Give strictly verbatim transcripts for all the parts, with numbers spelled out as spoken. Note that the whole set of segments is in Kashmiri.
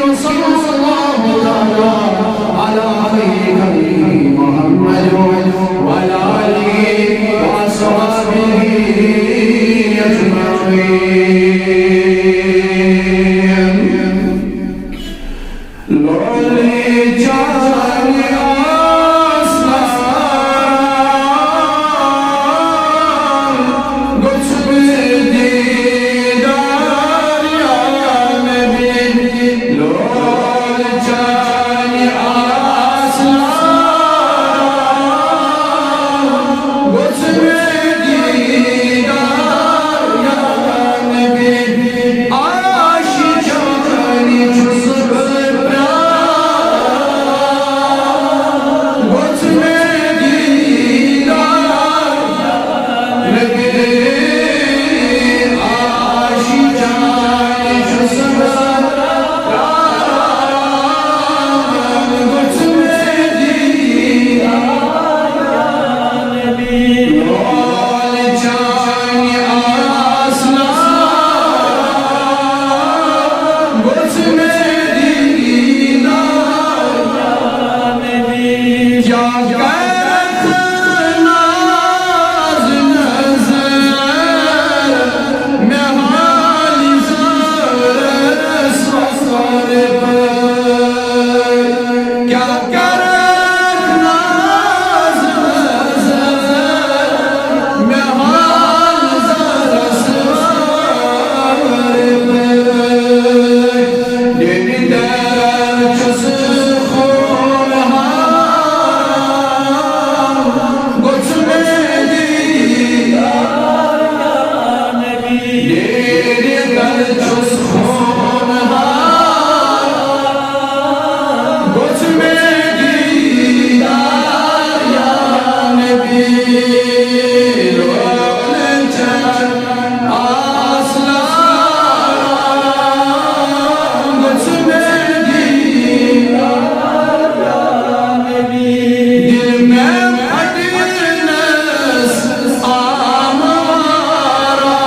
صلى الله تعالى على خير خلقه محمد وعلى آله وأصحابه أجمعين. لولي جاني أصلا گوٚژھ مےٚ دیٖدار یا نبی، لول چانہِ آسان۔ گوٚژھ مےٚ دیٖدار یا نبی، عاشق چانہِ چھُس بہٕ پرٛاران۔ گوٚژھ مےٚ دیٖدار نبی، عاشق چانہِ چھُس بہٕ پرٛاران۔ گوٚژھ مےٚ دیٖدار نبی، لول چانہِ آسان۔ گوٚژھ مےٚ دیٖدار نبی، کیٛاہ کَرَکھ ناز نظر مےٚ حالہِ زارس وارٕ پٲٹھۍ۔ کیٛاہ کَرَکھ ناز نظر مےٚ حالہِ زارس وارٕ پٲٹھۍ۔ ڈیڈی در چھُس خون حرام، گوٚژھ مےٚ دیٖدار نبی۔ ڈیڈی در چھُس خون حرام، گوٚژھ مےٚ دیٖدار یا نبی۔ لول چانہِ آسان، گوٚژھ مےٚ دیٖدار یا نبی۔ دِل مےٚ پھٹنس آمارا،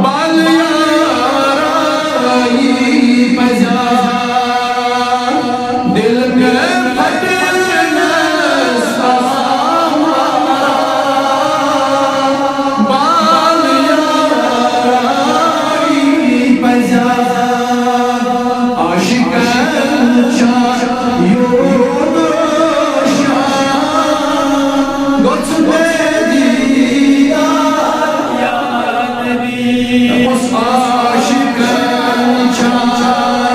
بل یارا یی پزا۔ دل مےٚ پھٹنس آمارا، بل یارا یی پزا۔ عاشقن چھا یوٗت روشن، گوٚژھ مےٚ دیٖدار یا نبی۔ اوس عاشقن چھا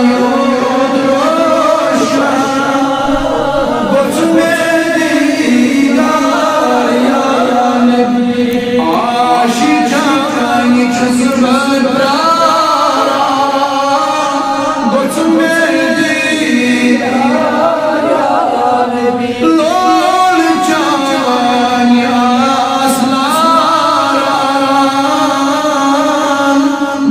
یوٗت روشن، گوٚژھ مےٚ دیٖدار یا نبی۔ عاشق چانہِ چھُس بہٕ پرٛاران، گوٚژھ مےٚ دیٖدار یا نبی۔ لول چانہِ آسان،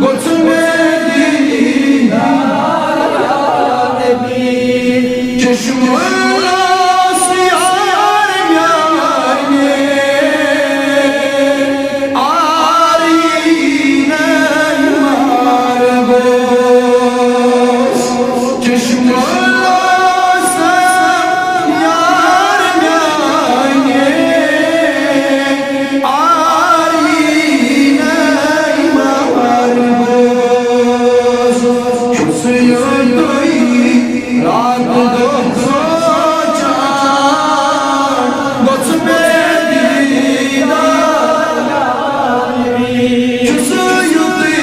گوٚژھ مےٚ دیٖدار یا نبی۔ چشمہٕ اوس یار میانہِ آرینَے ماربوس۔ چشمہٕ اوس یار میانہِ آرینَے ماربوس۔ چھُس یوٚتُے راتہٕ دۄہ سونٛچان، گوٚژھ مےٚ دیٖدار۔ چھُس یوٚتُے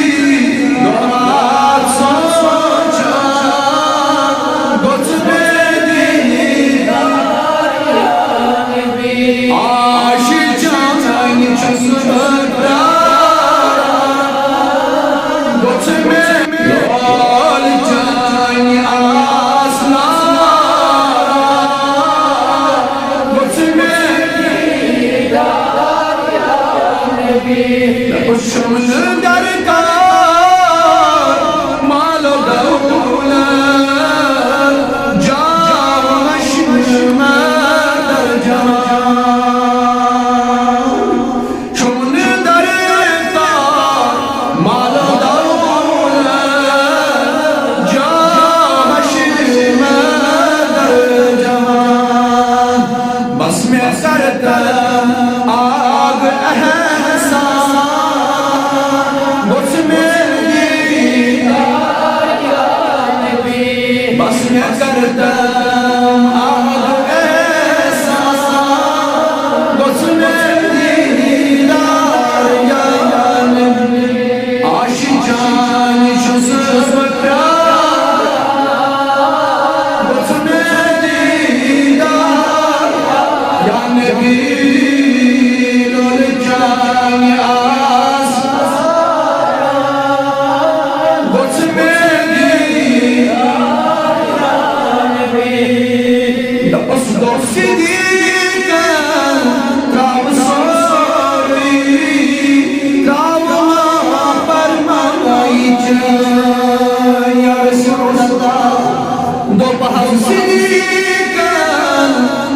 راتہٕ سونٛچان، گوٚژھ مےٚ دیٖدار۔ عاشق چانہِ چھُس بہٕ پرٛاران، گوٚژھ مےٚ لول چانہِ۔ کرتا آب احساس، گوٚژھ مےٚ دیٖدار یا نبی۔ عاشق جان چھُس بہٕ پرٛاران، گوٚژھ مےٚ دیٖدار یا نبی۔ لولہٕ چانہِ آس گوٚژھ مےٚ دیٖدار۔ دوٚپُس، دوٚپ صدیٖقن، ترٛاو سورُے، ترٛاو ما پرمٲیِچ۔ یا رسول اللہ، دوٚپ حظ صدیٖقن،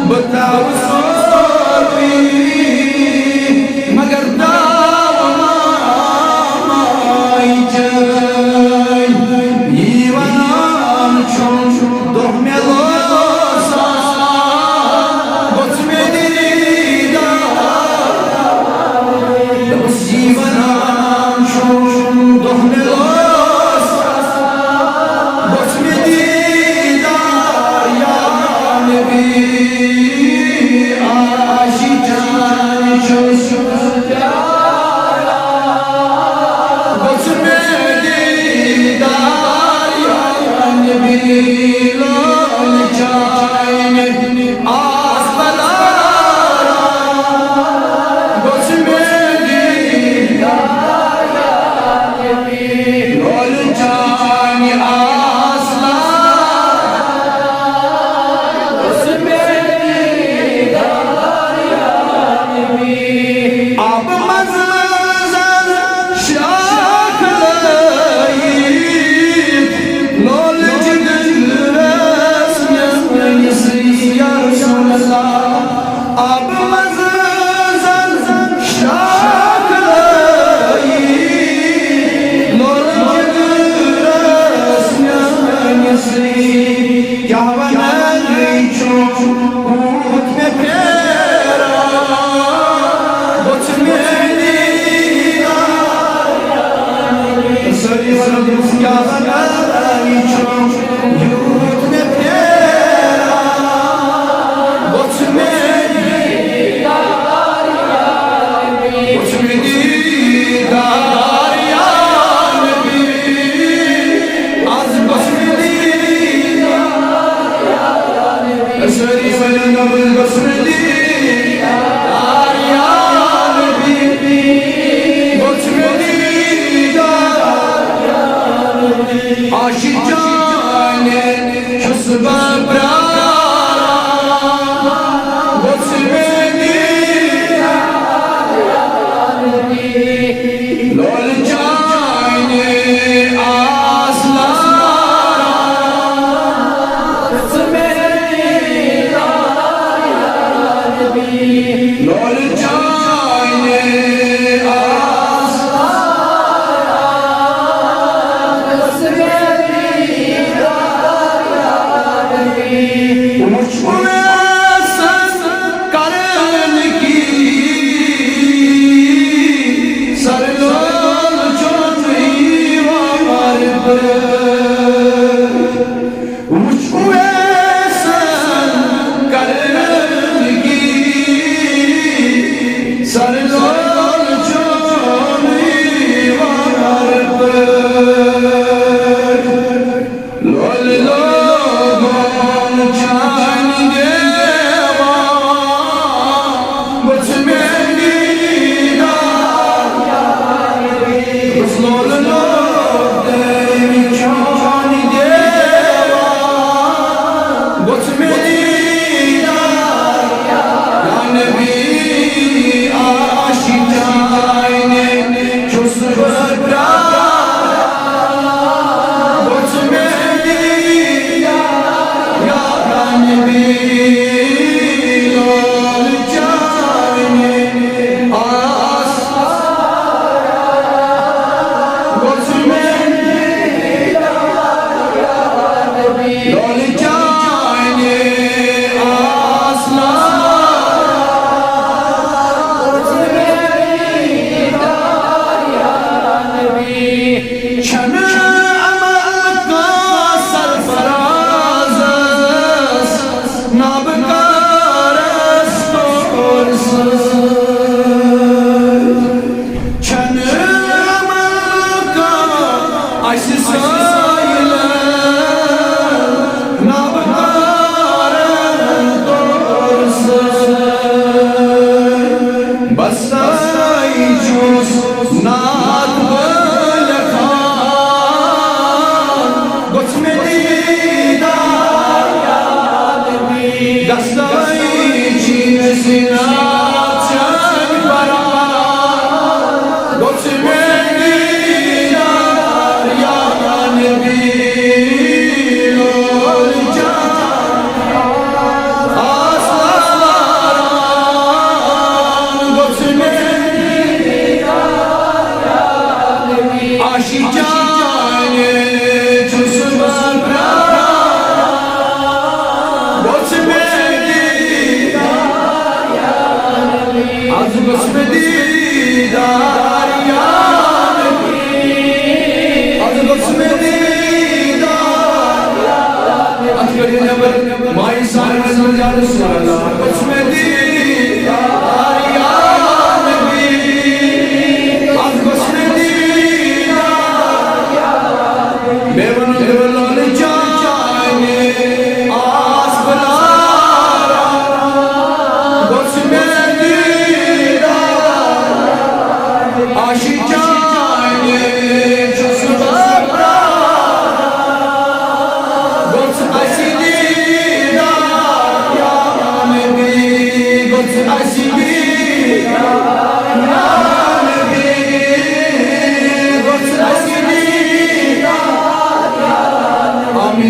بہٕ ترٛاو سورُے، مگر ترٛاو ما ماے چٲنۍ۔ یی ونان چھُم، دۄہ مےٚ لوس آسان، گوٚژھ مےٚ دیٖدار۔ دوٚپُس، یی ونان چھُم، دۄہ مےٚ لوس آسان، گوٚژھ مےٚ دیٖدار یا نبی۔ عاشق جان چھُس گوٚژھ مےٚ دیٖدار یا نبی۔ لولہٕ چانہِ آس لاران، گوٚژھ مےٚ دیٖدار یا نبی۔ لولہٕ چانہِ آس لاران، گوٚژھ مےٚ دیٖدار یا نبی۔ آبہٕ منٛزٕ زن شاخ لٲیِتھ، لولہٕ جگرس میٲنِس یا رسول اللہ۔ آبہٕ منٛزٕ زن شاخ لٲیِتھ، لولہٕ جگرس میٲنِس۔ کیٛاہ ونہٕ چھُ ہوٗت مےٚ پھیران، گوٚژھ مےٚ دیٖدار۔ سٲری ونان، دوٚپُس، کیٛاہ ونہٕ چھُ ہوٗت مےٚ پھیران، گوٚژھ مےٚ دیٖدار۔ گوٚژھ مےٚ دیٖدار یا نبی، از گوٚژھ مےٚ دیٖدار۔ سٲری ونان، از گوٚژھ مےٚ دیٖدار یا نبی، گوٚژھ مےٚ دیٖدار۔ عاشق جانہِ چھُس بہٕ پرٛاران، گوٚژھ مےٚ دیٖدار۔ لولہٕ چانہِ آس لاران، گوٚژھ مےٚ دیٖدار۔ لولہٕ چانہِ آس لاران، گوٚژھ مےٚ دیٖدار۔ وُچھ اویسن کرن کی سر لولہٕ چون ییٖوار پر۔ وُچھ اویسن کرن کی سر لولہٕ چون ییٖوار پر۔ لولہٕ لوگُن چانہِ دیوان، گوٚژھ مےٚ دیٖدار۔ بس لولہٕ لوگُن چانہِ دیوان، گوٚژھ مےٚ دیٖدار۔ یا نبی عاشق جانہِ چھُس بہٕ پرٛاران، گوٚژھ مےٚ دیٖدار۔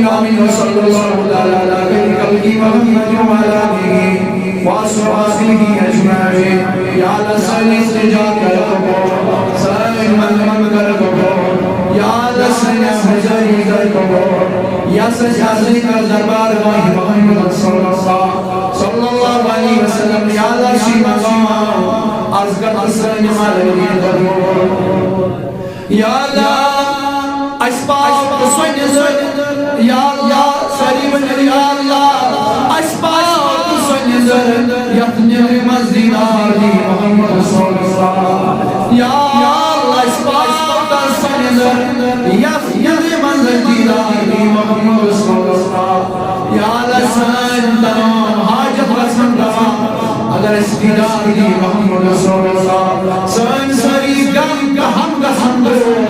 آمین۔ وصلی اللہ تعالی علی خیر خلقہ محمد وعلی آلہ وصحبہ اجمعین۔ یا اللہ، سٲنۍ التجا کر قبول، سٲنۍ منگن کر قبول۔ یا اللہ، سٲنۍ حاضری کر قبول۔ یا سٲنۍ حاضری کر دربار گاہ محمد صلی اللہ، صلی اللہ علیہ وسلم۔ یا اللہ، سُے مقام از کر سٲنۍ مالک قبول۔ یا اللہ، اسہِ پاو تہٕ سۄنہِ زر۔ یا اللہ، سٲری ؤنِو، یا اللہ، اسہِ پاو تہٕ سۄنہِ زر، یتھ نیٚبرِ منٛز دیدار دی محمد صلی اللہ علیہ وسلم۔ یا اللہ، اسہِ پاو تہٕ سۄنہِ زر، یتھ نیٚبرِ منٛز دیدار دی محمد صلی اللہ علیہ وسلم۔ یا اللہ، سٲنۍ تمام حاجت گژھن روا۔ اگر اسہِ دیدار دی محمد رسول اللہ، سٲنۍ سٲری غم تہٕ ہم گژھن دور۔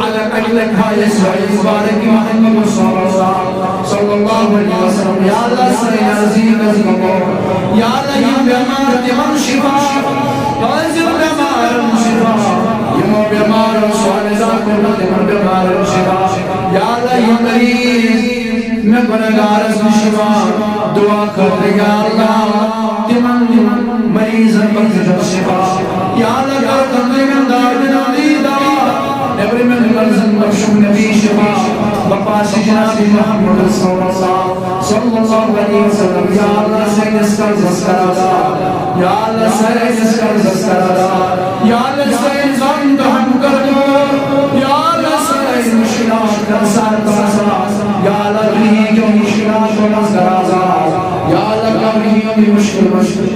اگر اکہِ لٹہِ ہا اسہِ وجہ مبارک محمد رسول اللہ صلی اللہ علیہ وسلم۔ یا اللہ، سٲنۍ عرضی گژھِ قبول۔ یا اللہ، یِم بٮ۪مار تِمن شفا، حٲضِر بٮ۪مارن شفا، یِمو بٮ۪مارو سون علاج کوٚرمُت تِمن بٮ۪مارن شفا۔ یا اللہ، یِم مریض مےٚ گنہگارس نِش یِوان دعا خٲطرٕ، یا اللہ، تِمن مریضن بخش شفا۔ یا اللہ، گرٕ أنٛدرِمٮ۪ن دادٮ۪ن دی دوا، نیٚبرِمٮ۪ن مرضن بخشُم نبی شفا۔ بپاس جناب محمد صلی اللہ، صلی اللہ علیہ وسلم۔ یا اللہ، سٲنِس قرضس کر ادا۔ یا اللہ، سٲنِس قرضس کر ادا۔ یا اللہ، سٲنۍ غم تہٕ ہم کر دور۔ یا اللہ، سٲنۍ مشکلات کر سر آسان۔ یا اللہ، دنیا کٮ۪و مشکلاتو منٛز کر آزاد۔ یا اللہ، کر یِم مشکل مشکل۔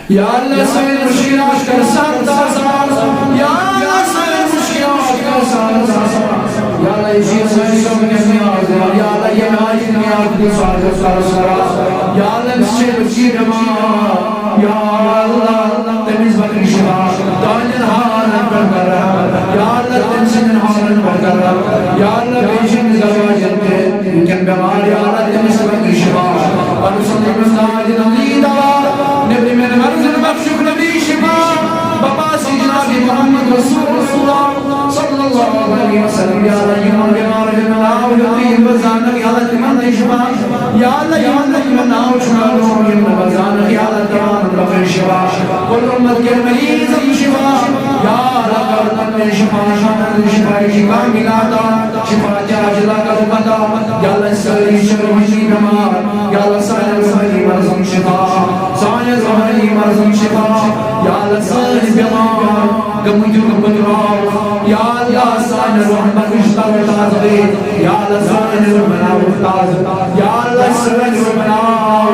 یا اللہ، سٲنۍ مشکلات کر سر آسان۔ یا اللہ، سٲنۍ مشکلات کر سر آسان۔ یا اللہ، یہِ چھِ سٲنۍ سب کِس نیاز دِوان۔ یا اللہ، یہِ نیاز، یہِ نیاز کر سر آسان۔ یا اللہ، أمِس چھِ بچی بٮ۪مار۔ یا اللہ، تٔمِس بخش شفا، تہنٛدٮ۪ن حالن پٮ۪ٹھ کر رحم۔ یا اللہ، تٔمۍ سٕنٛدٮ۪ن حالن پٮ۪ٹھ کر رحم۔ یا اللہ، بیٚیہِ چھِ أمِس دروازن تہِ وٕنکٮ۪ن بٮ۪مار، یا اللہ، تٔمِس بخش شفا۔ پنُن سُنٛد ییٚمِس ناو دِنہٕ یی دوا، نیٚبرِمٮ۪ن مرضن بخشُکھ نبی شفا۔ بپاس جناب محمد رسول اللہ صلی اللہ علیہ وسلم۔ یا اللہ، یِمن بٮ۪مارن ہُنٛد ناو ہیوٚت یِم بہٕ زانکھ، یا اللہ، تِمن دِ شفا۔ یا اللہ، یِمن نہٕ مےٚ ناو چھُ معلوم، یِم نہٕ بہٕ زانکھ، یا اللہ، تِمن بخش شفا۔ کُل اُمت کٮ۪ن مریضن شفا۔ یا اللہ، کر تِمن شفا، شفا، شفا، شفا کاملہ عطا، شفا عاجلہ کر عطا۔ یا اللہ، سٲری چھِ روحٲنی بٮ۪مار۔ یا اللہ، سانٮ۪ن روحٲنی مرضن شفا، سانٮ۪ن روحٲنی مرضن شفا۔ یا اللہ، سٲنۍ بٮ۪مار گٔمٕتۍ رُت بٔنراو۔ یا اللہ، سانہِ روحن بخش تر و تازٕ گٔے۔ یا اللہ، سٲنۍ روح بناوُکھ تازٕ۔ یا اللہ، سٲنۍ روح بناو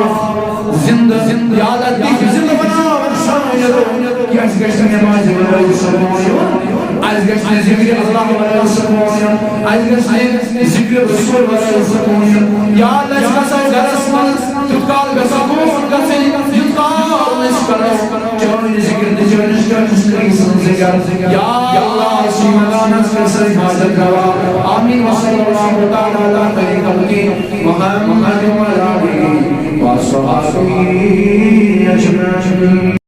زندٕ۔ یا اللہ، تِتھۍ زندٕ بناو سٲنۍ روح، کہِ اَسہِ گژھِ نہٕ نمازِ ورٲے سکوٗن یُن، اَسہِ گژھِ نہٕ ذِکرِ اللہ ورٲے سکوٗن یُن، اَسہِ گژھِ نہٕ ذِکرِ رسول ورٲے سکوٗن یُن۔ یا اللہ، اَسہِ گژھِ گرس منٛز تیُتھ کال گژھِ سکوٗن گژھٕنۍ، یُتھ کال أسۍ کرو چٲنۍ ذِکر تہٕ چٲنِس، چٲنِس نبی سُنٛد ذِکر۔ یا اللہ، أسۍ چھِ منگان، اَسہِ کر سٲنۍ حاجت روا۔ آمین۔ وصلی اللہ تعالی علی خیر خلقہ محمد وعلی آلہ وصحبہ اجمعین۔